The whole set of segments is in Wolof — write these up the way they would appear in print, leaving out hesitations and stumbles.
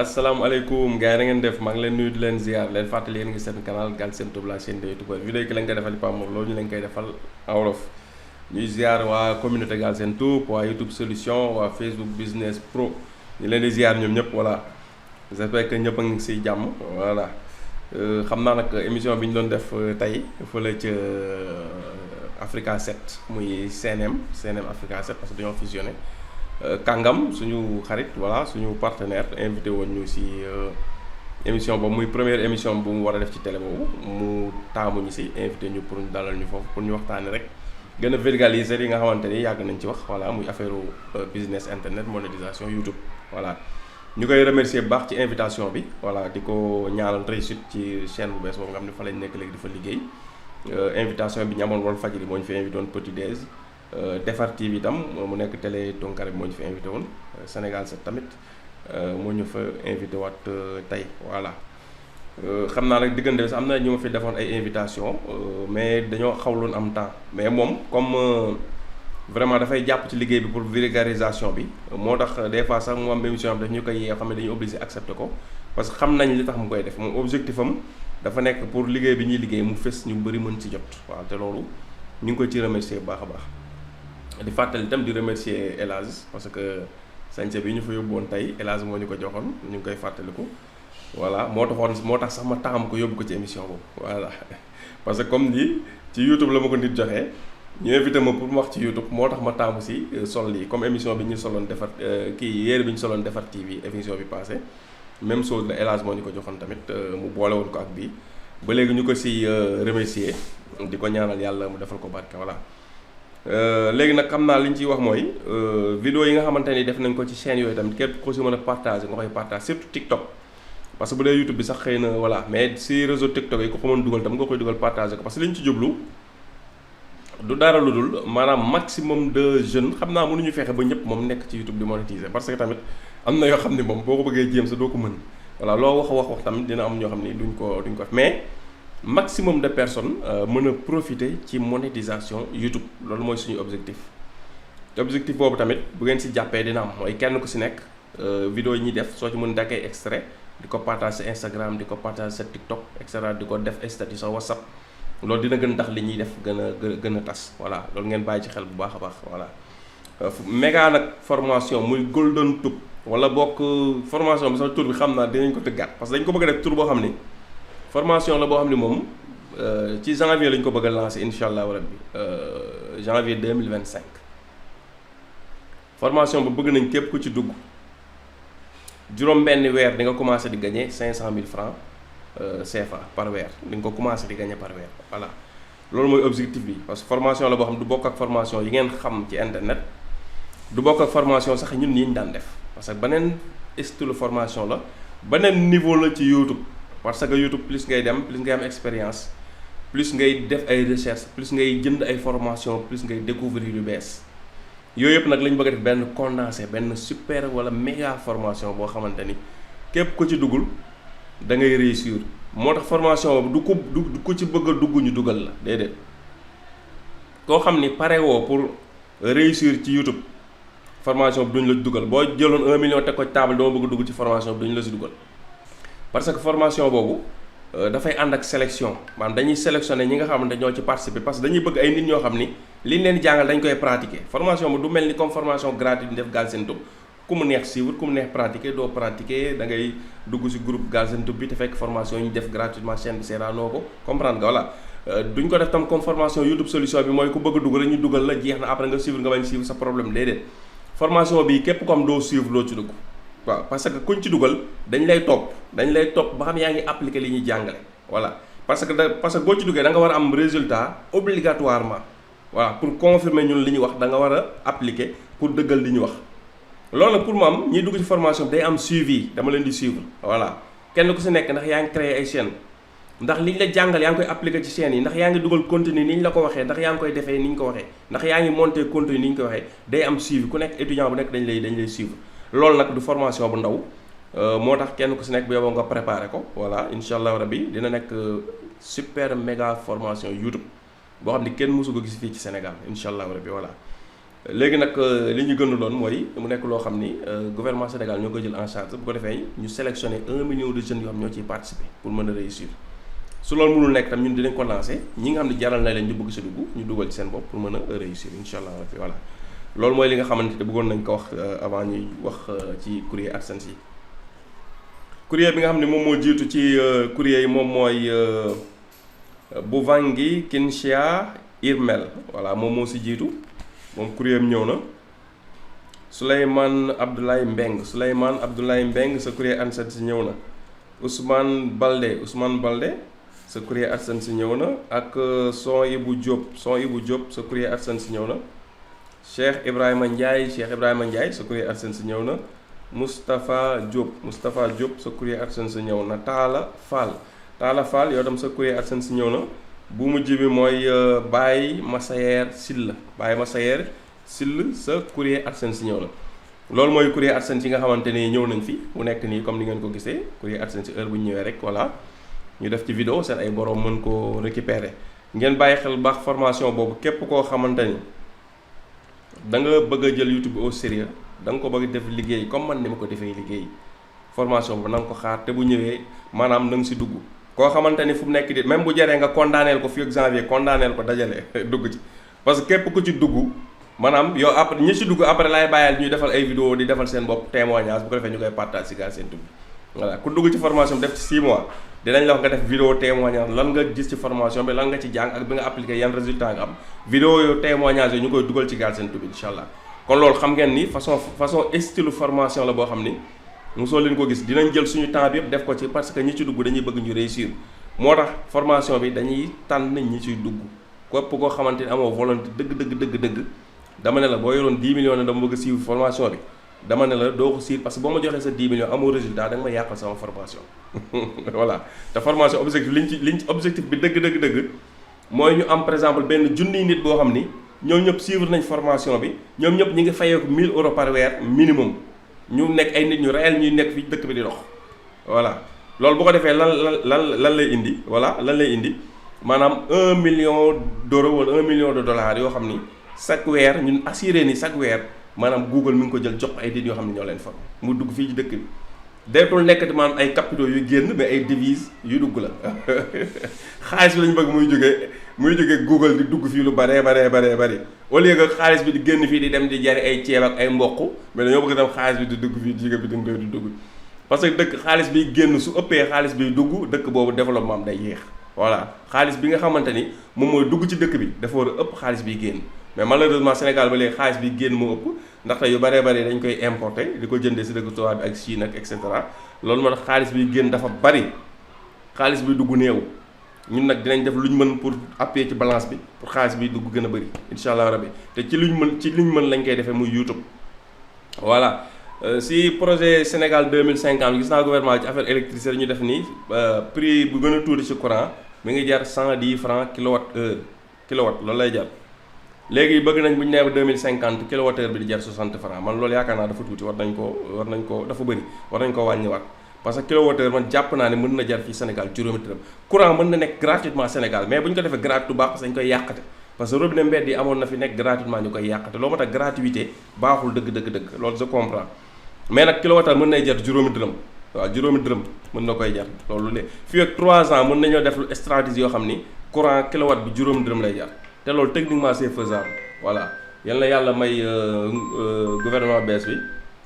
asalaamaaleykum gars yi na ngeen def maa ngi leen nuyu di leen ziar leen fàttali yéen ngi seen canal Galsen Tube la chaîne de youtubeur vidéo yi ki lañ koy defal Pape Mor loolu ñu leen koy defal en wolof ñuy ziar waa communauté Galsen Tube waa YouTube solution waa Facebook business pro ñu leen di ziar ñoom ñëpp voilà j'espère que ñëpp a ngi si jàmm voilà xam naa nag émission bi ñu doon def tey fële ca Africa 7 muy CNM Africa 7 parce que dañoo fusionné Kàngam suñu xarit voilà suñu partenaire invité woon ñu si émission boobu muy première émission bu mu war a def ci télé boobu mu taamu ñu si invité ñu pour ñu dalal ñu foofu pour ñu waxtaanee rek gën a vulgariser yi nga xamante ni yàgg nañ ci wax voilà muy affaire business internet monétisation YouTube voilà. ñu koy remercier bu baax ci invitation bi voilà di ko ñaanal réussite ci chaîne bu bees boobu nga xam ne fa lañ nekk léegi di fa liggéey invitation bi ñu amoon Walfadjri moo ñu fi invité woon Petit Déj Defar TV itam mu nekk télé Tonkara bi moo ñu fi invité woon Sénégal 7 tamit moo ñu fa invité waat tey voilà xam naa nag diggante bi sax am na ñu ma fi defoon ay invitation mais dañoo xawloon am temps mais moom comme vraiment dafay jàpp ci liggéey bi pour vulgarisation bi moo tax des fois sax mu am émission am daf ñu koy yee xam ne dañuy obligé accepter ko parce que xam nañ li tax mu koy def moom objectif am dafa nekk pour liggéey bi ñuy liggéey mu fës ñu bëri mën ci jot waaw te loolu ñu ngi koy ci remercier bu baax a baax di fàttali itam di remercier El Hadj parce que sañse bi ñu fa yóbbu woon tey El Hadj moo ñu ko joxoon ñu ngi koy fàttaliku voilà moo tax sax ma taamu ko yóbbu ko ci émission boobu voilà parce que comme ni ci YouTube la ma ko nit joxee ñu invité ma pour mu wax ci YouTube moo tax ma taamu si sol lii comme émission bi ñu soloon defar kii yéere bi ñu soloon defar TV émission bi passé même chose la El Hadj moo ñu ko joxoon tamit mu boole woon ko ak bii ba léegi ñu ko si remercier di ko ñaanal yàlla mu defal ko barke voilà. léegi nag xam naa li ñu ciy wax mooy vidéo yi nga xamante ni def nañ ko ci chaîne yooyu tamit képp ko si mën a partager nga koy partager surtout TikTok parce que bu dee YouTube bi sax xëy na voilà mais si réseau TikTok yi ko ko mën dugal tam nga koy dugal partager ko parce que li ñu ci jublu du dara lu dul maanaam maximum de jeunes xam naa mënuñu fexe ba ñëpp moom nekk ci YouTube di monétiser parce que tamit am na yoo xam ne moom boo ko bëggee jéem sa doo ko mën voilà loo wax tamit dina am ñoo xam ni duñ ko def mais maximum de personnes mën a profiter ci monétisation YouTube loolu mooy suñu objectif te objectif boobu tamit bu ngeen si jàppee dina am mooy kenn ku si nekk vidéo yi ñuy def soo ci mën dakkay extrait di ko partage sa Instagram di ko partage sa TikTok et cetera di ko def statut sa WhatsApp loolu dina gën tax li ñuy def gën a tas voilà loolu ngeen bàyyi ci xel bu baax a baax voilà méga nag formation muy Golden Tube wala bokk formation bi sax tur bi xam naa dinañ ko tëggaat parce que dañ ko bëgg a def tur boo xam ni formation la boo xam ne moom ci janvier lañ ko bëgg a lancer incha allahu rabbi janvier 2025 formation ba bëgg nañ képp ku ci dugg juróom-benni weer di nga commencé di gagner 500 000 francs CFA par weer di nga ko commencé di gagner par weer voilà loolu mooy objectif bi parce que formation la boo xam ne du bokk ak formation yi ngeen xam ci internet du bokk ak formation sax ñun ñi ñu daan def parce que beneen style formation la beneen niveau la ci YouTube. parce que YouTube plus ngay dem plus ngay am expérience plus ngay def ay recherche plus ngay jënd ay formation plus ngay découvrir yu bees yooyu yëpp nag la ñu bëgg a def benn condensé benn super wala méga formation boo xamante ni képp ku ci duggul da ngay réussir moo tax formation boobu du ku ci bëgg a dugg ñu dugal la déedéet koo xam ni pare woo pour réussir ci YouTube formation bi duñ la dugal boo jëloon 1 million teg ko ci table dama bëgg a dugg ci formation bi duñ la si dugal. parce que formation boobu dafay ànd ak sélection maanaam dañuy sélectionné ñi nga xam ne ñoo ci participer parce que dañuy bëgg ay nit ñoo xam ni liñ leen jàngal dañ koy pratiquer formation bi du mel ni comme formation gratuite def Galsen Tube ku mu neex suivre ku mu neex pratiquer doo pratiquer da ngay dugg ci groupe Galsen Tube bi te fekk formation yi ñu def gratuitement chaîne bi seeraanoo ko comprendre nga voilà duñ ko def tam comme formation YouTube solution bi mooy ku bëgg a dugg rek ñu dugal la jeex na après nga suivre nga bañ suivre sa problème déedéet formation bi képp comme doo suivre doo ci dugg waaw parce que kuñ ci dugal dañ lay topp ba xam yaa ngi appliquer li ñuy jàngale voilà parce que boo ci duggee da nga war a am résultat obligatoirement voilà pour confirmer ñun li ñu wax da nga war a appliquer pour dëggal li ñu wax loolu nag pour mu am ñiy dugg ci formation bi day am suivi dama leen di suivre voilà kenn ku si nekk ndax yaa ngi créer ay chaîne ndax liñ la jàngal yaa ngi koy appliquer ci chaîne yi ndax yaa ngi dugal contenu ni ñu la ko waxee ndax yaa ngi koy defee ni ñu ko waxee ndax yaa ngi monter contenu ni ñu ko waxee day am suivi ku nekk étudiant bu nekk dañ lay suivre loolu nag du formation bu ndaw moo tax kenn ku si nekk bu yoboo nga préparé ko voilà incha allah rabbi dina nekk super méga formation YouTube boo xam ni kenn mësu ko gis fii ci Sénégal incha allah rabbi voilà léegi nag li ñu gën a doon mooy mu nekk loo xam ni gouvernement Sénégal ñoo koy jël en charge bu ko defee ñu sélectionné 1 million de jeunes yoo xam ñoo ciy participer pour mën a réussir su loolu mënul nekk tam ñun dinañ ko lancé ñi nga xam ne jaral na leen ñu bëgg si dugg ñu dugal ci seen bopp pour mën a réussir incha allah rabbi voilà loolu mooy li nga xamante ne bëggoon nañ ko wax avant ñuy wax ci courrier AdSense yi. courrier bi nga xam ne moom moo jiitu ci courrier yi moom mooy Bouvangi Kinshia Irmel voilà moom moo si jiitu moom courrier am ñëw na. Souleymane Abdoulaye Mbeng sa courrier AdSense ñëw na. Ousmane Balde sa courrier AdSense ñëw na ak Son-Ibou Diop sa courrier AdSense ñëw na. Cheikh Ibrahima Ndiaye sa courrier AdSense ñëw na. Moustapha Diop sa courrier AdSense ñëw na. Talla Fall yow tam sa courrier AdSense ñëw na. bu mujj bi mooy Baye Massayer Sill sa courrier AdSense ñëw na. loolu mooy courrier AdSense yi nga xamante ni ñëw nañ fi mu nekk nii comme ni ngeen ko gisee courrier AdSense heure bu ñu ñëwee rek voilà ñu def ci vidéo seen ay borom mën koo récupérer ngeen bàyyi xel baax formation boobu képp koo xamante ni da nga bëgg a jël YouTube au sérieux da nga ko bëgg def liggéey comme man ni ma ko defee liggéey formation bu na nga ko xaar te bu ñëwee maanaam na nga si dugg koo xamante ni fu mu nekk di même bu jaree nga condamneel ko fii ak janvier condamneel ko dajale dugg ci parce que képp ku ci dugg maanaam yow après ñi ci dugg après laay bàyyal ñuy defal ay vidéo di defal seen bopp témoignage bu ko defee ñu koy partage ci Galsen Tube voilà ku dugg ci formation bi def ci 6 mois dinañ la wax nga def vidéo témoignage lan nga gis ci formation bi lan nga ci jàng ak bi nga appliqué yan résultat nga am vidéo yooyu témoignage yooyu ñu koy dugal ci Galsen Tube incha allah kon loolu xam ngeen ni façon style formation la boo xam ni mosoo leen ko gis dinañ jël suñu temps bi yëpp def ko ci parce que ñi ci dugg dañuy bëgg ñu réussir moo tax formation bi dañuy tànn ñi ciy dugg képp koo xamante ni amoo volonté dëgg dama ne la boo yoroon 10 millions ne dama bëgg a suivre formation bi dama ne la doo ko suivre parce que boo ma joxee sa 10 millions amoo résultat da nga ma yàqal sama formation voilà te formation objectif liñ ci objectif bi dëgg mooy ñu am par exemple benn junniy nit boo xam ni ñoom ñëpp suivre nañ formation bi ñoom ñëpp ñi ngi fayeeku 1000 euros par weer minimum ñu nekk ay nit ñu réel ñuy nekk fi dëkk bi di dox voilà loolu bu ko defee lan lay indi voilà lan lay indi maanaam 1 million d'euros wala 1 million de dollars yoo xam ni chaque weer ñun assuré ni chaque weer maanaam Google mi ngi ko jël jox ay nit yoo xam ne ñoo leen formé mu dugg fii ci dëkk bi deetul nekkati maanaam ay capitaux yu génn mais ay devises yu dugg la xaalis bi lañu bëgg muy jógee Google di dugg fii lu baree au lieu que xaalis bi di génn fii di dem di jari ay ceeb ak ay mboq mais dañoo bëgg dem xaalis bi di dugg fii di jóge bi di dugg parce que dëkk xaalis biy génn su ëppee xaalis biy dugg dëkk boobu développement am day yéex voilà xaalis bi nga xamante ni moom mooy dugg ci dëkk bi dafa war a ëpp xaalis biy génn mais malheureusement Sénégal ba léegi xaalis bi génn moo ëpp ndaxte yu bëree bëri dañ koy importer di ko jëndee si dëkk tubaab bi ak Chine ak et cetera loolu moo tax xaalis bi génn dafa bari xaalis bi dugg néew ñun nag dinañ def lu ñu mën pour appuyer ci balance bi pour xaalis bi dugg gën a bëri incha allah rabbi te ci luñ mën lañ koy defee muy YouTube. voilà si projet Sénégal 2050 gis naa gouvernement ci affaire électricité ñu def nii prix bu gën a tuuti ci courant mi ngi jar 110 francs kilowatt loolu lay jar. léegi bëgg nañ bu ñu nee ba 2050 kilowattheure bi di jar 60 francs man loolu yaakaar naa dafa tuuti war nañ ko dafa bëri war nañ ko wàññiwaat parce que kilowattheure man jàpp naa ne mën na jar fii Sénégal juróomi dërëm courant mën na nekk gratuitement Sénégal mais bu ñu ko defee gratuit du baax parce que dañ koy yàqate parce que robinet mbedd yi amoon na fi nekk gratuitement ñu koy yàqate loolu moo tax gratuité baaxul dëgg loolu je comprends mais nag kilowattheure mën nay jar juróomi dërëm waaw juróomi dërëm mën na koy jar loolu de fii ak 3 ans mën nañoo def stratégie yoo xam ni courant kilowatt bi juróomi dërëm lay jar te loolu techniquement c'est faisable voilà yal na yàlla may gouvernement bees bi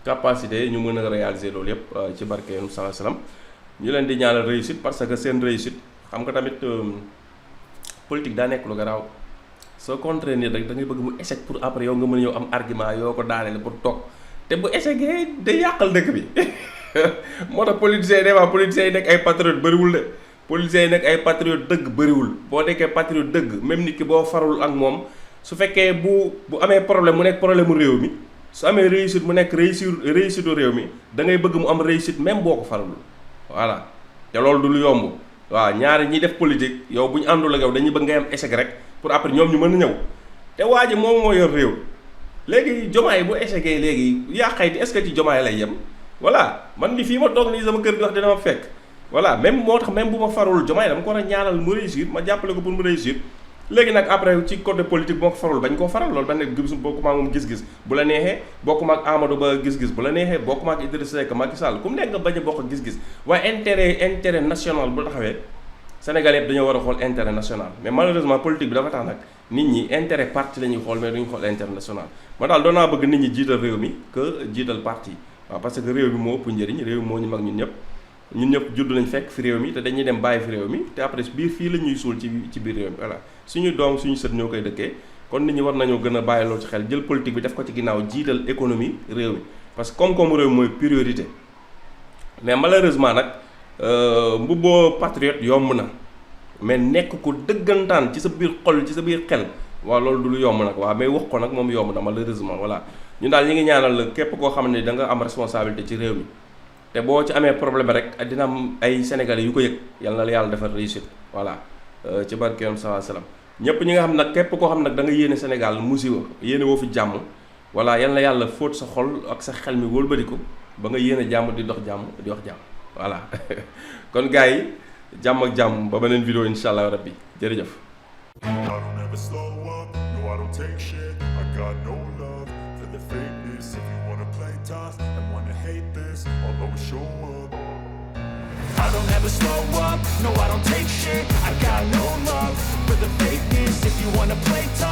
capacité ñu mën a réaliser loolu yëpp ci barke Yonent sallallahu alayhi wasallam ñu leen di ñaanal réussite parce que seen réussite xam nga tamit politique daa nekk lu garaaw soo contre nit rek da ngay bëgg mu échec pour après yow nga mën a ñëw am argument yoo ko daaneel pour toog te bu échecgee day yàqal dëkk bi moo tax politiciens yi nekk ay patriotes bëriwul de politiciens yi nekk ay patriotes dëgg bëriwul boo nekkee patriote dëgg même nit ki boo farul ak moom su fekkee bu amee problème mu nekk problème mu réew mi su amee réussite mu nekk réussite réew mi da ngay bëgg mu am réussite même boo ko farul voilà te loolu du lu yomb waaw ñaari ñiy def politique yow bu ñu àndul ak yow dañuy bëgg ngay am échec rek pour après ñoom ñu mën a ñëw te waa ji moom moo yor réew léegi jomaay bu échecee léegi yaa xayti est-ce que ci jomaay lay yem voilà man mi fii ma toog nii sama kër gi wax dina ma fekk voilà même moo tax même bu ma farul jomaay dama ko war a ñaanal mu réussir ma jàppale ko pour mu réussir léegi nag après ci côté politique moo ko farul bañ koo faral loolu ba nekk gis bokkuma ak moom gis-gis bu la neexee bokkuma ak Amadou Ba gis-gis bu la neexee bokkuma ak Idrissa Seck Macky Sall ku mu nekk nga bañ a bokk gis-gis waaye intérêt national bu taxawee Sénégal yëpp dañoo war a xool intérêt national mais malheureusement politique bi dafa tax nag nit ñi intérêt parti la ñuy xool mais duñu xool intérêt national ma daal doon naa bëgg nit ñi jiital réew mi que jiital parti waaw parce que réew mi moo ëpp njëriñ réew mi moo ñu mag ñun ñëpp judd nañ fekk fi réew mi te dañuy dem bàyyi fi réew mi te après biir fii la ñuy suul ci biir réew mi voilà suñu doom suñu sët ñoo koy dëkkee kon nit ñi war nañoo gën a bàyyi loolu ci xel jël politique bi def ko ci ginnaaw jiital économie réew mi parce que koom-koomu réew mi mooy priorité mais malheureusement nag mbubboo patriote yomb na mais nekk ko dëggantaan ci sa biir xol ci sa biir xel waaw loolu du lu yomb nag waaw mais wax ko nag moom yomb na malheureusement voilà ñun daal ñi ngi ñaanal képp koo xam ne da nga am responsabilité ci réew mi te boo ci amee problème rek dina am ay sénégalais yu ko yëg yàlla na la yàlla defal réussite voilà ci barke yoon sallallahu alayhi wasallam ñëpp ñi nga xam nag képp koo xam nag da nga yéene Sénégal musiba yéene woo fi jàmm voilà yal na yàlla fóot sa xol ak sa xel mi wëlbatiku ba nga yéene jàmm di dox jàmm di wax jàmm voilà kon gars yi jàmm ak jàmm ba beneen vidéo insha allah rabbi jërëjëf. I don't ever slow up, no I don't take shit. I got no love for the fakeness. If you wanna play tough